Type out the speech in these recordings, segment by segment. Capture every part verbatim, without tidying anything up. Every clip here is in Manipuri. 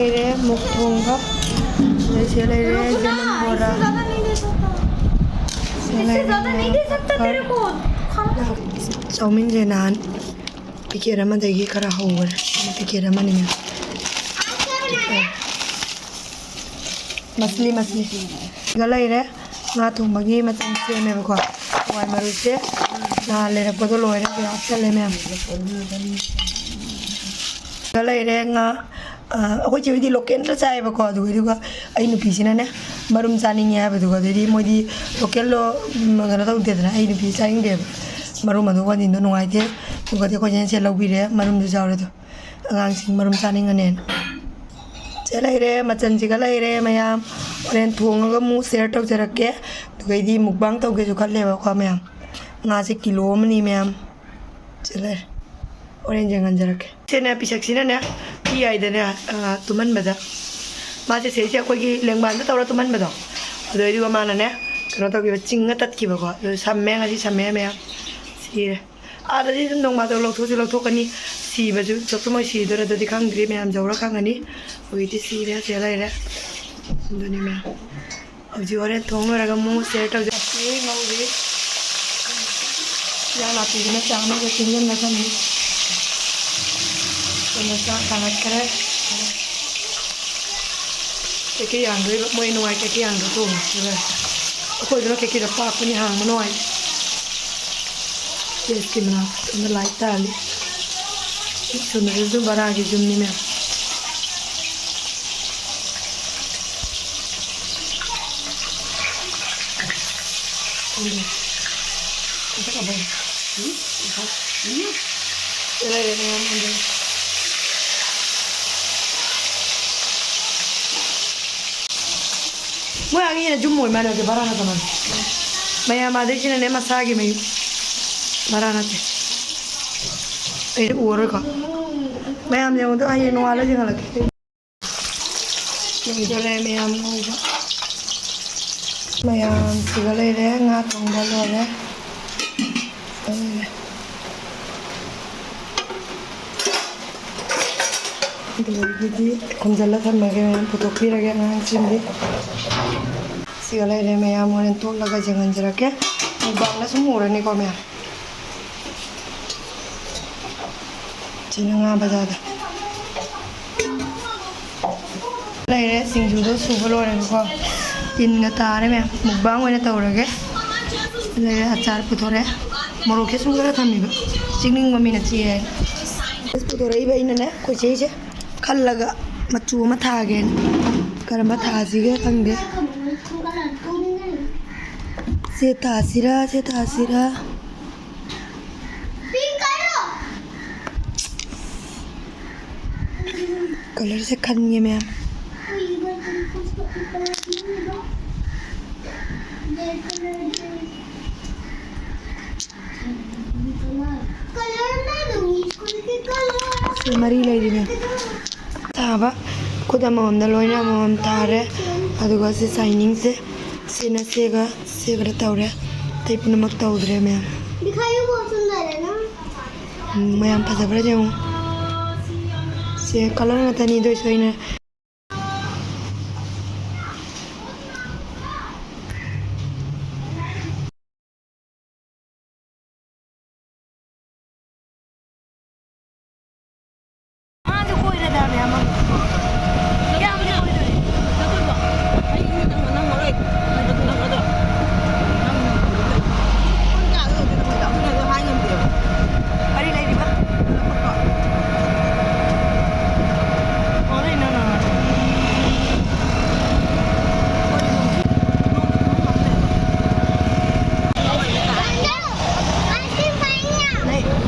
ꯂꯩꯔꯦ, ꯃꯨꯛ ꯊꯣꯡꯕ꯫ ꯑꯗꯩ ꯁꯤꯗ ꯂꯩꯔꯦ, ꯖꯦꯃꯟ ꯕꯣꯔꯥ꯫ ꯁꯤꯗ ꯂꯩꯔꯦ, ꯃꯌꯥꯝ ꯄꯥꯄꯔ꯫ ꯆꯥꯎꯃꯤꯟꯁꯦ ꯅꯍꯥꯟ ꯄꯤꯀꯦꯠ ꯑꯃꯗꯒꯤ ꯈꯔ ꯍꯧꯈꯔꯦ꯫ ꯄꯤꯀꯦꯠ ꯑꯃꯅꯤ ꯃꯌꯥꯝ꯫ ꯃꯁꯂꯤ, ꯃꯁꯂꯤ꯫ ꯁꯤꯒ ꯂꯩꯔꯦ꯫ ꯉꯥ ꯊꯣꯡꯕꯒꯤ ꯃꯆꯜ ꯁꯦꯝꯃꯦꯕꯀꯣ꯫ ꯍꯋꯥꯏ ꯃꯔꯨꯁꯦ ꯅꯍꯥꯟ ꯂꯩꯔꯛꯄꯗꯣ ꯂꯣꯏꯔꯦ, ꯀꯌꯥ ꯍꯥꯞꯆꯜꯂꯦ ꯃꯌꯥꯝ꯫ ꯁꯤꯒ ꯂꯩꯔꯦ ꯉꯥ꯫ ꯑ, ꯑꯩꯈꯣꯏ ꯆꯦ ꯍꯣꯏꯗꯤ ꯂꯣꯀꯦꯜꯗ ꯆꯥꯏꯌꯦꯕꯀꯣ꯫ ꯑꯗꯨꯒ, ꯑꯗꯨꯒ ꯑꯩ ꯅꯨꯄꯤꯁꯤꯅꯅꯦ ꯃꯔꯨꯝ ꯆꯥꯅꯤꯡꯉꯦ ꯍꯥꯏꯕꯗꯨꯒ, ꯑꯗꯨꯗꯤ ꯃꯣꯏꯗꯤ ꯂꯣꯀꯦꯜꯗꯣ, ꯎꯝ, ꯀꯩꯅꯣ ꯇꯧꯗꯦꯗꯅ꯫ ꯑꯩ ꯅꯨꯄꯤ ꯆꯥꯅꯤꯡꯗꯦꯕ꯫ ꯃꯔꯨꯝ ꯑꯗꯨ ꯋꯥꯟꯁꯤꯟꯗꯣ ꯅꯨꯡꯉꯥꯏꯇꯦ꯫ ꯑꯗꯨꯒꯗꯤ ꯑꯩꯈꯣꯏ ꯆꯦꯅ ꯁꯦ ꯂꯧꯕꯤꯔꯦ, ꯃꯔꯨꯝꯁꯨ ꯌꯥꯎꯔꯦ ꯑꯗꯣ꯫ ꯑꯉꯥꯡꯁꯤꯡ ꯃꯔꯨꯝ ꯆꯥꯅꯤꯡꯉꯅꯦꯅ꯫ ꯁꯦ ꯂꯩꯔꯦ, ꯃꯆꯜꯁꯤꯒ ꯂꯩꯔꯦ ꯃꯌꯥꯝ꯫ ꯍꯣꯔꯦꯟ ꯊꯣꯡꯉꯒ ꯑꯃꯨꯛ ꯁꯤꯌꯔ ꯇꯧꯖꯔꯛꯀꯦ꯫ ꯑꯗꯨꯒꯩꯗꯤ ꯃꯨꯛꯕꯥꯡ ꯇꯧꯒꯦꯁꯨ ꯈꯜꯂꯦꯕꯀꯣ ꯃꯌꯥꯝ꯫ ꯉꯥꯁꯦ ꯀꯤꯂꯣ ꯑꯃꯅꯤ ꯃꯌꯥꯝ꯫ ꯁꯦ ꯂꯩꯔꯦ꯫ ꯍꯣꯔꯦꯟ ꯌꯦꯡꯍꯟꯖꯔꯛꯀꯦ꯫ ꯁꯤꯅꯦ ꯄꯤꯁꯛꯁꯤꯅꯅꯦ ꯐꯤ ꯍꯥꯏꯗꯅꯦ, ꯑ, ꯇꯨꯝꯍꯟꯕꯗ꯫ ꯃꯥꯁꯦ ꯁꯤꯁꯦ ꯑꯩꯈꯣꯏꯒꯤ ꯂꯦꯡꯕꯥꯟꯗ ꯇꯧꯔ ꯇꯨꯝꯍꯟꯕꯗꯣ꯫ ꯑꯗꯨꯗꯩꯗꯨꯒ ꯃꯥꯅꯅꯦ ꯀꯩꯅꯣ ꯇꯧꯈꯤꯕ, ꯆꯤꯡꯉ ꯇꯠꯈꯤꯕꯀꯣ꯫ ꯑꯗꯨ ꯁꯝꯃꯦ, ꯉꯁꯤ ꯁꯝꯃꯦ ꯃꯌꯥꯝ꯫ ꯁꯤꯔꯦ꯫ ꯑꯥꯗꯗꯤ ꯑꯗꯨꯝ ꯅꯣꯡꯃꯥꯗꯣ ꯂꯧꯊꯣꯛꯁꯨ ꯂꯧꯊꯣꯛꯀꯅꯤ꯫ ꯁꯤꯕꯁꯨ ꯆꯠꯄ ꯃꯣꯏ ꯁꯤꯗꯣꯏꯔꯥ ꯑꯗꯨꯗꯤ ꯈꯪꯗ꯭ꯔꯤ꯫ ꯃꯌꯥꯝ ꯌꯧꯔꯀꯥꯟꯒꯅꯤ꯫ ꯍꯧꯖꯤꯛꯇꯤ ꯁꯤꯔꯦ, ꯁꯤꯗ ꯂꯩꯔꯦ꯫ ꯑꯗꯨꯅꯤ ꯃꯌꯥꯝ꯫ ꯍꯧꯖꯤꯛ ꯍꯣꯔꯦꯟ ꯊꯣꯡ ꯂꯣꯏꯔꯒ ꯑꯃꯨꯛ ꯁꯤꯌꯔ ꯇꯧꯖꯔꯛꯀꯦ꯫ ꯉꯧꯔꯤ꯫ ꯏꯟꯖꯥꯡ ꯅꯥꯄꯤꯗꯨꯅ ꯆꯥꯝꯃꯒ ꯇꯤꯡꯖꯟꯅ ꯊꯝꯃꯤ꯫ ꯑꯗꯨꯅ ꯆꯥꯛ ꯊꯥꯡꯒꯠꯈ꯭ꯔꯦ꯫ ꯀꯦꯛꯀꯤ ꯌꯥꯡꯗꯣꯏꯕ꯫ ꯃꯣꯏ ꯅꯨꯡꯉꯥꯏ ꯀꯦꯛꯀꯤ ꯌꯥꯡꯗꯣ ꯊꯣꯡꯉꯦ꯫ ꯑꯗꯨꯒ ꯑꯩꯈꯣꯏꯗꯨꯅ ꯀꯦꯛꯀꯤꯗ ꯄꯥꯛꯄꯅꯤ, ꯍꯥꯡꯕ ꯅꯨꯡꯉꯥꯏ꯫ ꯇꯦꯁꯀꯤ ꯃꯅꯥꯛꯇ ꯂꯥꯏꯠ ꯊꯥꯜꯂꯤ꯫ ꯁꯣꯝꯗꯁꯨ ꯕꯔꯥꯒꯤ ꯌꯨꯝꯅꯤ ꯃꯌꯥꯝ꯫ ꯎꯝ꯫ ꯎꯝ꯫ ꯂꯩꯔꯦ ꯃꯌꯥꯝ ꯑꯗꯨ꯫ ꯃꯣꯏ ꯑꯅꯤꯅ ꯌꯨꯝ ꯑꯣꯏ ꯃꯥꯜꯂꯦ, ꯍꯧꯖꯤꯛ ꯚꯔꯥ ꯅꯠꯇ ꯃꯥꯜꯂꯦ꯫ ꯃꯌꯥꯝ ꯑꯗꯩꯁꯤꯅꯅꯦ ꯃꯁꯥꯒꯤ ꯃꯌꯨꯝ꯫ ꯚꯔꯥ ꯅꯠꯇꯦ꯫ ꯑꯩ ꯎꯔꯔꯣꯏꯀꯣ꯫ ꯃꯌꯥꯝ ꯌꯦꯡꯉꯨꯗꯣ, ꯍꯌꯦꯡ ꯅꯣꯡꯉꯥꯜꯂ ꯌꯦꯡꯍꯜꯂꯛꯀꯦ꯫ ꯂꯣꯏꯗꯣꯔꯦ ꯃꯌꯥꯝ ꯉꯧꯕ꯫ ꯃꯌꯥꯝ ꯁꯤꯒ ꯂꯩꯔꯦ, ꯉꯥ ꯊꯣꯡꯕ ꯂꯣꯏꯔꯦ꯫ ꯂꯣꯏꯔꯦ꯫ ꯑꯗꯨꯗꯒꯤꯗꯤ ꯈꯨꯝꯖꯤꯜꯂ ꯊꯝꯃꯒꯦ, ꯃꯌꯥꯝ ꯄꯨꯊꯣꯛꯄꯤꯔꯒꯦ ꯑꯉꯥꯡꯁꯤꯡꯗꯤ꯫ ꯁꯤꯒ ꯂꯩꯔꯦ ꯃꯌꯥꯝ, ꯍꯣꯔꯦꯟ ꯇꯣꯠꯂꯒ ꯌꯦꯡꯍꯟꯖꯔꯛꯀꯦ꯫ ꯃꯨꯛꯕꯥꯡꯅ ꯁꯨꯝ ꯎꯔꯅꯤꯀꯣ ꯃꯌꯥꯝ꯫ ꯁꯤꯅ ꯉꯥ ꯕꯖꯥꯔꯗ ꯂꯩꯔꯦ꯫ ꯁꯤꯡꯖꯨꯗꯣ ꯁꯨꯕ ꯂꯣꯏꯔꯦꯕꯀꯣ꯫ ꯇꯤꯟꯒ ꯇꯥꯔꯦ ꯃꯌꯥꯝ꯫ ꯃꯨꯛꯕꯥꯡ ꯑꯣꯏꯅ ꯇꯧꯔꯒꯦ꯫ ꯂꯩꯔꯦ, ꯑꯆꯥꯔ ꯄꯨꯊꯣꯔꯛꯑꯦ꯫ ꯃꯣꯔꯣꯛꯁꯦ ꯁꯨꯝ ꯈꯔ ꯊꯝꯃꯤꯕ꯫ ꯆꯤꯛꯅꯤꯡꯕ ꯃꯤꯅ ꯆꯤꯛꯑꯦ ꯍꯥꯏꯅ꯫ ꯄꯨꯊꯣꯔꯛꯏꯕ ꯑꯩꯅꯅꯦ, ꯑꯩꯈꯣꯏ ꯆꯦꯁꯦ ꯈꯜꯂꯒ ꯃꯆꯨ ꯑꯃ ꯊꯥꯒꯦꯅ꯫ ꯀꯔꯝꯕ ꯊꯥꯁꯤꯒꯦ ꯈꯪꯗꯦ꯫ ꯁꯦ ꯊꯥꯁꯤꯔꯥ, ꯁꯦ ꯊꯥꯁꯤꯔꯥ꯫ ꯀꯂꯔꯁꯦ ꯈꯟꯒꯦ ꯃꯌꯥꯝ꯫ ꯁꯤ ꯃꯔꯤ ꯂꯩꯔꯤꯅꯦ꯫ ꯊꯥꯕ ꯈꯨꯠ ꯑꯃꯃꯝꯗ ꯂꯣꯏꯅ ꯑꯃꯃꯝ ꯊꯥꯔꯦ꯫ ꯑꯗꯨꯒ ꯁꯤ ꯁꯥꯏꯅꯤꯡꯁꯦ ꯁꯤꯅ ꯁꯤꯒ ꯁꯤꯒꯗ ꯇꯧꯔꯦ꯫ ꯑꯇꯩ ꯄꯨꯝꯅꯃꯛ ꯇꯧꯗ꯭ꯔꯦ ꯃꯌꯥꯝ꯫ ꯎꯝ, ꯃꯌꯥꯝ ꯐꯖꯕ꯭ꯔꯥ ꯌꯦꯡꯉꯨ꯫ ꯁꯦ ꯀꯂꯔ ꯉꯥꯛꯇꯅꯤ, ꯑꯗꯨ ꯑꯣꯏꯁꯨ ꯑꯩꯅ ꯃꯥꯁꯨ ꯀꯣꯏꯔꯗꯕꯅꯦ ꯑꯃ꯫ ꯀꯌꯥꯝꯗꯤ ꯀꯣꯏꯗꯣꯔꯤ? ꯀꯔꯤ ꯂꯩꯔꯤꯕ? ꯑꯣ, ꯂꯩ, ꯅꯣ, ꯅꯣ, ꯅꯣ꯫ ꯂꯩ꯫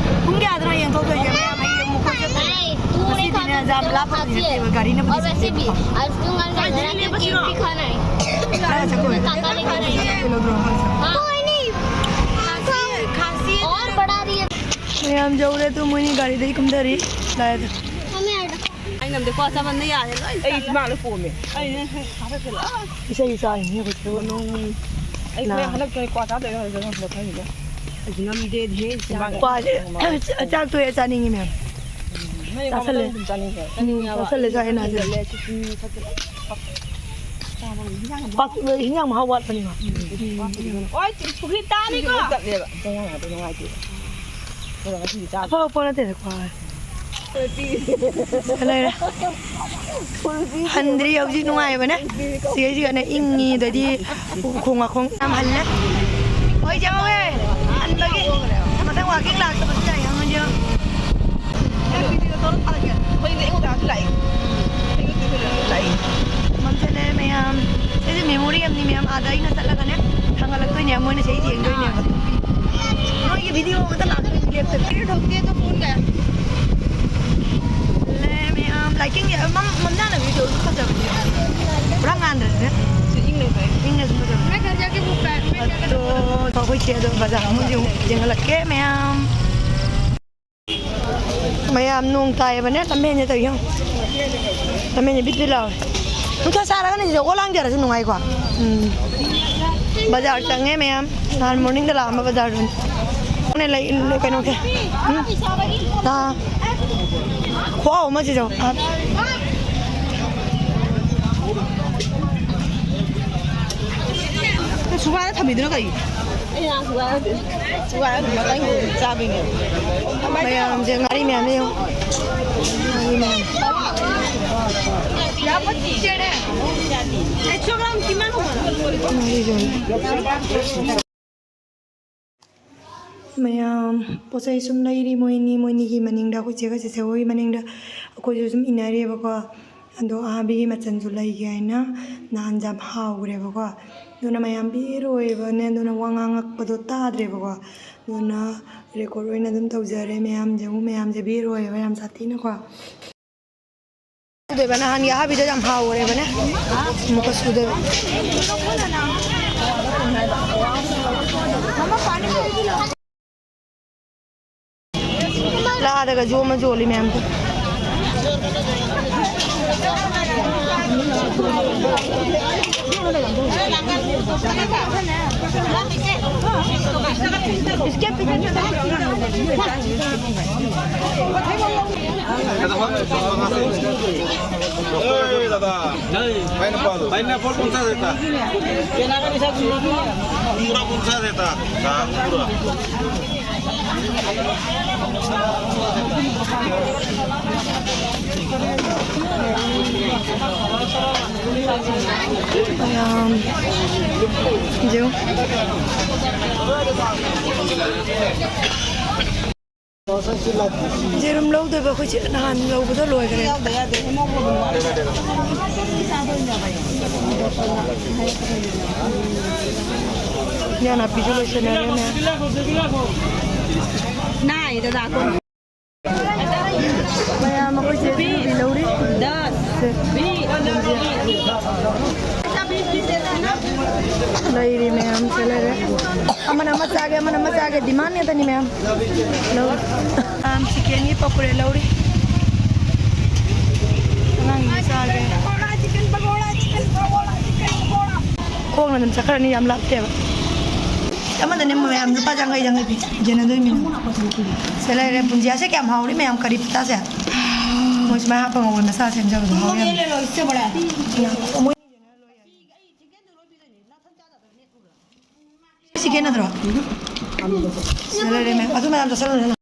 ꯄꯨꯡ ꯀꯌꯥꯗꯅꯣ ꯌꯦꯡꯊꯣꯛꯇꯣꯏꯁꯦ? ꯃꯌꯥꯝ ꯍꯌꯦꯡ ꯑꯃꯨꯛ ꯀꯣꯏ ꯆꯠꯇꯣꯏꯅꯦ꯫ ꯉꯁꯤꯗꯤꯅꯦ ꯌꯥꯝ ꯂꯥꯞꯄꯕꯨꯗꯤ ꯅꯠꯇꯦꯕ, ꯒꯥꯔꯤꯅꯕꯨꯗꯤ ꯆꯠꯇꯦꯕꯀꯣ꯫ ꯈꯔ ꯆꯠꯈꯣꯏ꯫ ꯂꯧꯗ꯭ꯔꯣ, ꯈꯔ ꯆꯠꯈꯣꯏ꯫ ꯃꯌꯥꯝ ꯌꯧꯔꯦ ꯑꯗꯨ ꯃꯣꯏꯅꯤ ꯒꯥꯔꯤꯗꯒꯤ ꯀꯨꯝꯊꯔꯤ꯫ ꯂꯥꯛꯑꯦ ꯑꯗꯨ꯫ ꯑꯩ ꯉꯝꯗꯦ, ꯀ꯭ꯋꯥ ꯆꯥꯃꯟꯗ ꯌꯥꯔꯦ, ꯂꯣꯏ ꯑꯩ ꯆꯥꯔꯦ꯫ ꯏꯃꯥ ꯂꯣꯏ ꯄꯣꯝꯃꯦ꯫ ꯑꯩ ꯍꯥꯞꯀꯠꯄꯤꯔꯣ꯫ ꯏꯁꯩ ꯆꯥꯔꯤꯅꯦ ꯑꯩꯈꯣꯏ꯫ ꯃꯅꯨꯡ꯫ ꯑꯩ ꯅꯥ꯫ ꯍꯣꯔꯦꯟ ꯍꯜꯂꯛꯇꯣꯏꯅꯦ, ꯀ꯭ꯋꯥ ꯆꯥꯗꯣꯏꯅꯦ ꯍꯧꯖꯤꯛ ꯍꯜꯂꯛꯄꯗ ꯈꯜꯂꯤꯁꯦ꯫ ꯑꯩꯗꯤ ꯉꯝꯗꯦ, ꯏꯃꯥ꯫ ꯀ꯭ꯋꯥꯁꯦ ꯆꯥꯛ ꯇꯣꯛꯑꯦ ꯆꯥꯅꯤꯡꯉꯤ ꯃꯌꯥꯝ꯫ ꯆꯥꯁꯜꯂꯦ꯫ ꯆꯥꯅꯤꯡꯉꯦ꯫ ꯎꯝ, ꯆꯥꯁꯜꯂꯦ, ꯆꯥꯏ ꯍꯥꯏꯅ ꯍꯥꯏꯁꯦ꯫ ꯄꯥꯛ-, ꯍꯤꯟꯖꯥꯡ ꯃꯍꯥꯎ ꯋꯥꯠꯄꯅꯤꯀꯣ꯫ ꯍꯣꯏ, ꯄꯨꯈ꯭ꯔꯤ ꯇꯥꯅꯤꯀꯣ꯫ ꯆꯠꯂꯦꯕ꯫ ꯍꯤꯟꯖꯥꯡ ꯍꯥꯎꯕꯗꯣ ꯅꯨꯡꯉꯥꯏꯇꯦꯕ꯫ ꯑꯗꯣ ꯉꯁꯤꯗꯤ ꯆꯥꯗ꯭ꯔꯦ꯫ ꯑꯐꯕ ꯄꯣꯠ ꯅꯠꯇꯦꯗ, ꯀ꯭ꯋꯥ꯫ ꯂꯩꯔꯦ꯫ ꯍꯟꯗ꯭ꯔꯤ ꯍꯧꯖꯤꯛ ꯅꯨꯡꯉꯥꯏꯕꯅꯦ꯫ ꯁꯤꯒꯩꯁꯤꯒꯅꯦ ꯏꯪꯉꯤ, ꯑꯗꯩꯗꯤ ꯎꯈꯣꯡ ꯋꯥꯈꯣꯡ ꯌꯥꯝ ꯍꯜꯂꯦ꯫ ꯍꯣꯏ, ꯆꯪꯉꯧꯋꯦ꯫ ꯍꯟꯕꯒꯤ ꯃꯊꯪ ꯋꯥꯀꯤꯡ ꯂꯥꯛꯇꯕꯁꯨ ꯌꯥꯏ, ꯈꯪꯉꯗꯤ꯫ ꯃꯝꯁꯤꯜꯂꯦ ꯃꯌꯥꯝ꯫ ꯁꯤꯁꯦ memory ꯑꯃꯅꯤ ꯃꯌꯥꯝ꯫ ꯑꯥꯗ ꯑꯩꯅ ꯆꯠꯂꯒꯅꯦ ꯊꯥꯡꯒꯠꯂꯛꯇꯣꯏꯅꯦ, ꯃꯣꯏꯅ ꯁꯤꯗꯩ ꯌꯦꯡꯗꯣꯏꯅꯦꯕ꯫ ꯅꯣꯏꯒꯤ video ꯉꯥꯛꯇ ꯂꯥꯛꯇꯣꯏꯅꯦ ꯂꯦꯞꯇꯕꯤ꯫ ꯂꯦ ꯃꯌꯥꯝ꯫ Lighting ꯁꯦ ꯃꯝ-, ꯃꯝꯖꯥꯅꯕꯤꯗꯣ ꯑꯗꯨꯝ ꯐꯖꯕꯅꯦ꯫ ꯄꯨꯔꯥ ꯉꯥꯟꯗ꯭ꯔꯁꯨꯅꯦ꯫ ꯏꯪꯅꯁꯨ ꯐꯖꯕꯅꯦ꯫ ꯑꯗꯣ ꯑꯩꯈꯣꯏ ꯆꯦ ꯑꯗꯣ ꯕꯖꯥꯔ ꯑꯃꯨꯛ ꯌꯦꯡ-, ꯌꯦꯡꯍꯜꯂꯛꯀꯦ ꯃꯌꯥꯝ꯫ ꯃꯌꯥꯝ ꯅꯣꯡ ꯇꯥꯏꯌꯦꯕꯅꯦ, ꯂꯝꯕꯦꯟꯁꯦ ꯇꯧꯔꯤꯁꯦ ꯌꯦꯡꯉꯣ꯫ ꯂꯝꯕꯦꯟꯁꯦ ꯕꯤꯠ ꯕꯤꯠ ꯂꯥꯎꯋꯦ꯫ ꯅꯨꯡꯁꯥ ꯁꯥꯔꯒꯅ ꯁꯤꯗ ꯑꯣ ꯂꯥꯡꯖꯔꯁꯨ ꯅꯨꯡꯉꯥꯏꯀꯣ꯫ ꯎꯝ꯫ ꯕꯖꯥꯔ ꯆꯪꯉꯦ ꯃꯌꯥꯝ꯫ ꯅꯍꯥꯟ morning ꯗ ꯂꯥꯛꯑꯝꯕ ꯕꯖꯥꯔꯗꯨꯅꯤ꯫ ꯂꯩ-, ꯀꯩꯅꯣꯒꯤ꯫ ꯎꯝ꯫ ꯑꯥ꯫ ꯈꯨꯍꯥꯎ ꯑꯃ ꯁꯤꯁꯨ꯫ ꯑꯥ꯫ ꯁꯨꯒꯥꯏꯔ ꯊꯝꯃꯤꯗꯨꯅ ꯀꯩ? ꯑꯩ ꯉꯥ ꯁꯨꯒꯥꯏꯔ ꯁꯨꯒꯥꯏꯔ ꯃꯇꯪ ꯆꯥꯕꯩꯅꯦ꯫ ꯃꯌꯥꯝꯁꯦ ꯉꯥꯔꯤ ꯃꯌꯥꯝ ꯌꯦꯡꯉꯣ꯫ ꯉꯥꯔꯤ ꯃꯌꯥꯝ꯫ ꯉꯥꯔꯤ ꯌꯣꯜꯂꯤ꯫ ꯃꯌꯥꯝ ꯄꯣꯠ ꯆꯩ ꯁꯨꯝ ꯂꯩꯔꯤ, ꯃꯣꯏꯅꯤ, ꯃꯣꯏꯅꯤꯒꯤ ꯃꯅꯤꯡꯗ, ꯑꯩꯈꯣꯏ ꯆꯦꯒ ꯆꯦꯆꯦ ꯍꯣꯏꯒꯤ ꯃꯅꯤꯡꯗ ꯑꯩꯈꯣꯏꯁꯨ ꯁꯨꯝ ꯏꯟꯅꯔꯤꯑꯕꯀꯣ꯫ ꯑꯗꯣ ꯑꯍꯥꯕꯤꯒꯤ ꯃꯆꯟꯁꯨ ꯂꯩꯒꯦ ꯍꯥꯏꯅ ꯅꯍꯥꯟ ꯌꯥꯝ ꯍꯥꯎꯈ꯭ꯔꯦꯕꯀꯣ꯫ ꯑꯗꯨꯅ ꯃꯌꯥꯝ ꯄꯤꯔꯣꯏꯕꯅꯦ, ꯑꯗꯨꯅ ꯋꯥ ꯉꯥꯡꯉꯛꯄꯗꯣ ꯇꯥꯗ꯭ꯔꯦꯕꯀꯣ꯫ ꯑꯗꯨꯅ record ꯑꯣꯏꯅ ꯑꯗꯨꯝ ꯇꯧꯖꯔꯦ꯫ ꯃꯌꯥꯝꯁꯦ ꯑꯃꯨꯛ ꯃꯌꯥꯝꯁꯦ ꯄꯤꯔꯣꯏꯕ ꯌꯥꯝ ꯁꯥꯊꯤꯅꯀꯣ꯫ ꯁꯨꯗꯣꯏꯕ, ꯅꯍꯥꯟꯒꯤ ꯑꯍꯥꯕꯤꯗꯣ ꯌꯥꯝ ꯍꯥꯎꯈ꯭ꯔꯦꯕꯅꯦ꯫ ꯑꯃꯨꯛꯀ ꯁꯨꯗꯣꯏꯕ꯫ ꯂꯥꯗꯒ ꯌꯣꯝꯃ ꯌꯣꯜꯂꯤ ꯃꯌꯥꯝꯗꯣ꯫ এই দাদা, পাইনাপল। পাইনাপল পঞ্চাশ এটা। পুরা পঞ্চাশ এটা। চা পুরা। ꯌꯦꯔꯨꯝ ꯂꯧꯗꯣꯏꯕ ꯑꯩꯈꯣꯏꯁꯦ, ꯅꯍꯥꯟ ꯂꯧꯕꯗꯣ ꯂꯣꯏꯈ꯭ꯔꯦ꯫ ꯌꯥꯎꯗ ꯌꯥꯗꯦ, hemoglobin ꯋꯥꯠꯂꯦ꯫ ꯏꯟꯖꯥꯡ ꯅꯥꯄꯤꯁꯨ ꯂꯣꯏꯁꯟꯅꯔꯦꯅꯦ꯫ ꯅꯥꯏ ꯗꯗꯥ꯫ ꯃꯌꯥꯝ ꯑꯩꯈꯣꯏ ꯆꯦ ꯕꯤ ꯂꯧꯔꯤ꯫ ꯗꯁ꯫ ꯁꯦ꯫ ꯕꯤ꯫ ꯂꯩꯔꯤ ꯃꯌꯥꯝꯁꯦ ꯂꯩꯔꯦ꯫ ꯑꯃꯅ ꯑꯃ ꯆꯥꯒꯦ, ꯑꯃꯅ ꯑꯃ ꯆꯥꯒꯦ, demand ꯉꯥꯛꯇꯅꯤ ꯃꯌꯥꯝ꯫ ꯂꯧꯔꯤ꯫ ꯃꯌꯥꯝ chickenꯒꯤ ꯄꯀꯣꯔꯥ ꯂꯧꯔꯤ꯫ ꯑꯉꯥꯡꯒꯤ ꯆꯥꯒꯦ꯫ ꯈꯣꯡꯅ ꯑꯗꯨꯝ ꯆꯠꯈ꯭ꯔꯅꯤ, ꯌꯥꯝ ꯂꯥꯞꯇꯦꯕ꯫ ꯑꯃꯗꯅꯦ ꯃꯌꯥꯝ ꯂꯨꯄꯥ ꯌꯥꯡꯈꯩ ꯌꯥꯡꯈꯩ ꯄꯤ꯫ ꯌꯦꯟꯅꯗꯣꯏ ꯃꯤꯅ꯫ ꯁꯦ ꯂꯩꯔꯦ ꯕꯨꯟꯖꯤꯌꯥꯁꯦ ꯀꯌꯥꯝ ꯍꯥꯎꯔꯤ ꯃꯌꯥꯝ ꯀꯔꯤ ꯄꯇꯥꯁꯦ꯫ ꯃꯣꯏ ꯁꯨꯃꯥꯏꯅ ꯍꯥꯞꯄ ꯉꯧꯕ ꯃꯁꯥ ꯁꯦꯝꯖꯕꯗꯣ ꯍꯥꯎ ꯌꯥꯝ꯫ ꯃꯣꯏ ꯁꯤ ꯈꯦꯠꯅꯗ꯭ꯔꯣ? ꯁꯦ ꯂꯩꯔꯦ ꯃꯌꯥꯝ꯫ ꯑꯗꯨ ꯃꯌꯥꯝ ꯆꯥꯁꯜꯂꯨꯔꯦ꯫